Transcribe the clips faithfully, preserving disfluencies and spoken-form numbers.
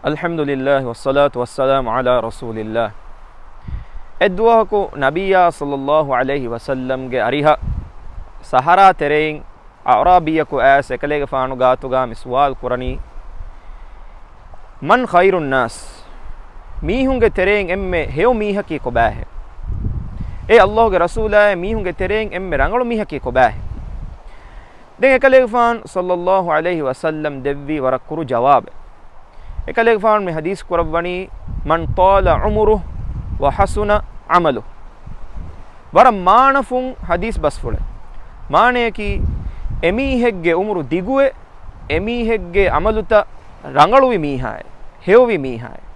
الحمد لله والصلاة والسلام على رسول الله. އެއްދުވަހަކު ނަބިއްޔާ ޞައްލައްލާހު ޢަލައިހި ވަސައްލަމްގެ އަރިހަށް ސަހަރާ ތެރެއިން އަޢުރާބީއަކު އައިސް އެކަލޭގެފާނު ގާތުގާ މި ސުވާލު ކުރަނީ، من خير الناس؟ މީހުންގެ ތެރެއިން އެންމެ ހެޔޮ މީހަކީ ކޮބާހޭ؟ އޭ ﷲގެ ރަސޫލާއޭ، މީހުންގެ ތެރެއިން އެންމެ ރަނގަޅު މީހަކީ ކޮބާހޭ؟ ދެން އެކަލޭގެފާނު ޞައްލައްލާހު ޢަލައިހި ވަސައްލަމް ދެއްވި ވަރަށް ކުރު ޖަވާބެއް. އެކަލޭގެފާނު މި ޙަދީޘް ކުރައްވަނީ، من طال عمره وحسن عمله. ވަރަށް މާނަފުން ޙަދީޘް ބަސްފުޅެއް. މާނަޔަކީ، އެމީހެއްގެ ޢުމުރު ދިގުވެ، އެމީހެއްގެ ޢަމަލުތައް ރަނގަޅުވި މީހާއެއް، ހެޔޮވި މީހާއެއް.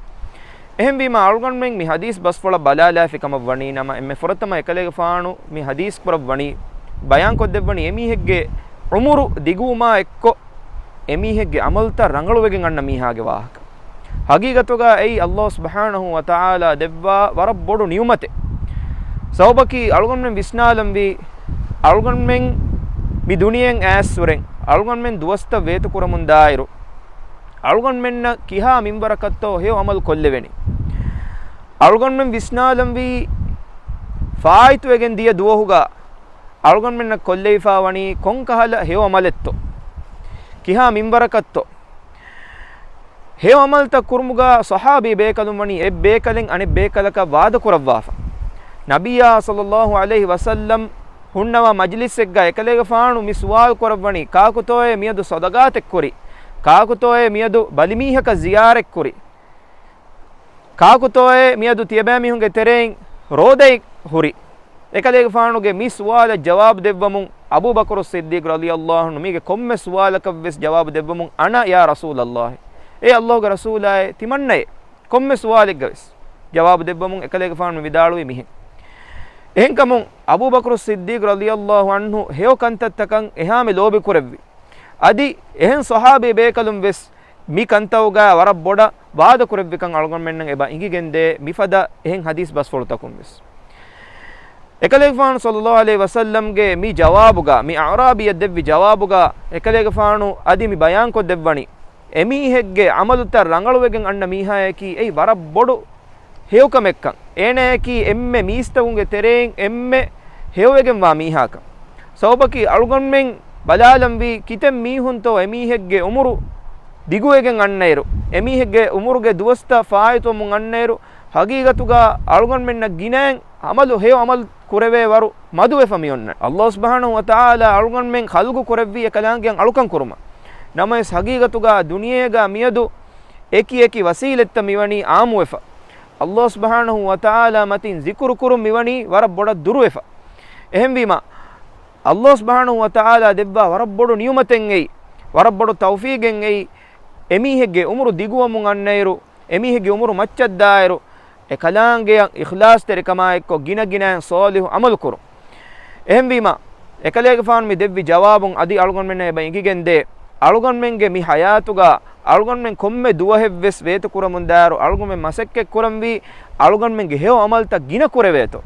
އެހެންވީމާ، އަޅުގަނޑުމެން މި ޙަދީޘް ބަސްފުޅަށް ބަލާލާފި ކަމަށް ވަނީ ނަމަ، އެންމެ ފުރަތަމަ އެކަލޭގެފާނު މި ޙަދީޘް ކުރައްވަނީ، ބަޔާންކޮށްދެއްވަނީ އެމީހެއްގެ ޢުމުރު ދިގުވުމާ އެއްކޮށް، އެމީހެއްގެ ޢަމަލުތައް ރަނގަޅުވެގެން އަންނަ މީހާގެ ވާހަކަ. ޙަޤީޤަތުގަ އެއީ ﷲ ސުބްޙާނަހޫ ވަތަޢާލާ ދެއްވާ ވަރަށް ބޮޑު ނިޢުމަތެއް. ސަބަބަކީ އަޅުގަނޑުމެން ވިސްނާލަންވީ، އަޅުގަނޑުމެން މި ދުނިޔެއިން އައިސްސުރެން، އަޅުގަނޑުމެން ދުވަސްތައް ވޭތުކުރަމުންދާއިރު، އަޅުގަނޑުމެންނަށް ކިހާ މިންވަރަކަށްތޯ ހެޔޮ ޢަމަލު ކޮށްލެވެނީ. އަޅުގަނޑުމެން ވިސްނާލަންވީ، ފާއިތުވެގެން ދިޔަ ދުވަހުގަ އަޅުގަނޑުމެންނަށް ކޮށްލެވިފާ ވަނީ ކޮންކަހަލަ ހެޔޮ ޢަމަލެއްތޯ؟ ކިހާ މިންވަރަކަށްތޯ؟ ހެޔޮ ޢަމަލުތައް ކުރުމުގަ ޞަޙާބީ ބޭކަލުން ވަނީ އެއްބޭކަލެއް އަނެއްބޭކަލަކަށް ވާދަކުރައްވާފަ. ނަބިއްޔާ ޞައްލައްލާހު ޢަލައިހި ވަސައްލަމް ހުންނަވާ މަޖިލިސްއެއްގަ އެކަލޭގެފާނު މި ސުވާލު ކުރައްވަނީ، ކާކުތޯއޭ މިއަދު ޞަދަޤާތެއް ކުރީ؟ ކާކުތޯއޭ މިއަދު ބަލިމީހަކަށް ޒިޔާރަތް ކުރީ؟ ކާކުތޯއޭ މިއަދު ތިޔަބައިމީހުންގެ ތެރެއިން ރޯދައެއް ހުރީ؟ އެކަލޭގެފާނުގެ މި ސުވާލަށް ޖަވާބު ދެއްވަމުން، އަބޫބަކުރު ޞިއްދީޤު ރަޟިޔައްލާހު ޢަންހު މީގެ ކޮންމެ ސުވާލަކަށްވެސް ޖަވާބު ދެއްވަމުން، އަނަ ޔާ ރަސޫލައްލާހި، އޭ ﷲގެ ރަސޫލާއޭ، ތިމަންނައޭ. ކޮންމެ ސުވާލެއްގަވެސް ޖަވާބު ދެއްވަމުން އެކަލޭގެފާނު ވިދާޅުވީ މިހެން. އެހެންކަމުން، އަބޫބަކުރު ޞިއްދީޤު ރަޟިޔައްލާހު ޢަންހު ހެޔޮ ކަންތައްތަކަށް އެހާމެ ލޯބި ކުރެއްވި. އަދި އެހެން ޞަޙާބީ ބޭކަލުން ވެސް މި ކަންތައުގަ ވަރަށް ބޮޑަށް ވާދަ ކުރެއްވިކަން އަޅުގަނޑުމެންނަށް އެބަ އިނގިގެންދޭ މިފަދަ އެހެން ޙަދީޘް ބަސްފުޅުތަކުން ވެސް. އެކަލޭގެފާނު ޞައްލައްލާހު ޢަލައިހި ވަސައްލަމްގެ މި ޖަވާބުގަ، މި އަޢުރާބީއަށް ދެއްވި ޖަވާބުގަ، އެކަލޭގެފާނު އަދި މި ބަޔާންކޮށްދެއްވަނީ، އެމީހެއްގެ ޢަމަލުތައް ރަނގަޅުވެގެން އަންނަ މީހާޔަކީ އެއީ ވަރަށް ބޮޑު ހެޔޮކަމެއްކަން، އޭނަޔަކީ އެންމެ މީސްތަކުންގެ ތެރެއިން އެންމެ ހެޔޮވެގެންވާ މީހާކަން. ސަބަބަކީ އަޅުގަނޑުމެން ބަލާލަންވީ ކިތައް މީހުންތޯ އެމީހެއްގެ އުމުރު ދިގުވެގެން އަންނައިރު، އެމީހެއްގެ އުމުރުގެ ދުވަސްތައް ފާއިތުވަމުން އަންނައިރު، ޙަޤީޤަތުގަ އަޅުގަނޑުމެންނަށް ގިނައިން ޢަމަލު، ހެޔޮ ޢަމަލު ކުރެވޭ ވަރު މަދުވެފަ މިއޮންނަ. ﷲ ސުބްޙާނަހޫ ވަތަޢާލާ އަޅުގަނޑުމެން ޚަލްޤު ކުރެއްވީ އެކަލާނގެއަށް އަޅުކަން ކުރުމަށް. ނަމަވެސް ޙަޤީޤަތުގަ ދުނިޔޭގަ މިއަދު އެކި އެކި ވަސީލަތްތައް މިވަނީ ޢާއްމުވެފަ. ﷲ ސުބްޙާނަހޫ ވަތަޢާލާ މަތިން ޒިކުރު ކުރުން މިވަނީ ވަރަށް ބޮޑަށް ދުރުވެފަ. އެހެންވީމަ، ﷲ ސުބްޙާނަހޫ ވަތަޢާލާ ދެއްވާ ވަރަށް ބޮޑު ނިޢުމަތެއް އެއީ، ވަރަށް ބޮޑު ތައުފީޤެއް އެއީ، އެމީހެއްގެ އުމުރު ދިގުވަމުން އަންނައިރު، އެމީހެއްގެ އުމުރު މައްޗަށްދާއިރު، އެ ކަލާނގެއަށް އިޚްލާޞްތެރިކަމާއެއްކޮށް ގިނަ ގިނައިން ޞާލިޙު ޢަމަލު ކުރުން. އެހެންވީމަ، އެކަލޭގެފާނު މި ދެއްވި ޖަވާބުން އަދި އަޅުގަނޑުމެންނަށް އެބަ އިނގިގެންދޭ، އަޅުގަނޑުމެންގެ މި ޙަޔާތުގަ އަޅުގަނޑުމެން ކޮންމެ ދުވަހެއްވެސް ވޭތުކުރަމުންދާއިރު އަޅުގަނޑުމެން މަސައްކަތްކުރަންވީ، އަޅުގަނޑުމެންގެ ހެޔޮ ޢަމަލުތައް ގިނަ ކުރެވޭތޯ.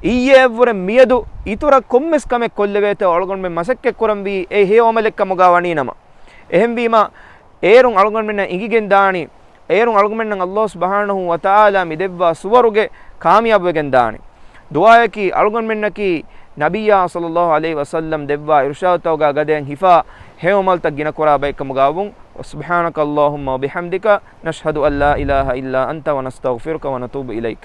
އިއްޔެއަށްވުރެ މިއަދު އިތުރަށް ކޮންމެސް ކަމެއް ކޮށްލެވޭތޯ އަޅުގަނޑުމެން މަސައްކަތްކުރަންވީ އެ ހެޔޮ ޢަމަލެއްކަމުގަ ވަނީނަމަ. އެހެންވީމަ، އޭރުން އަޅުގަނޑުމެންނަށް އިނގިގެންދާނީ، އޭރުން އަޅުގަނޑުމެންނަށް ﷲ ސުބްޙާނަހޫ ވަތަޢާލާ މި ދެއްވާ ސުވަރުގެ ކާމިޔާބުވެގެން ދާނީ. ދުޢާއަކީ އަޅުގަނޑުމެންނަކީ ނަބިއްޔާ ޞައްލައްލާހު ޢަލައިހި ވަސައްލަމް ދެއްވާ އިރުޝާދުތަކުގަ ގަދައިން ހިފާ ހެޔޮ ޢަމަލުތައް ގިނަކުރާ ބައެއްކަމުގަވުން. وسبحانك اللهم وبحمدك، نشهد أن لا إله إلا أنت، ونستغفرك ونتوب إليك.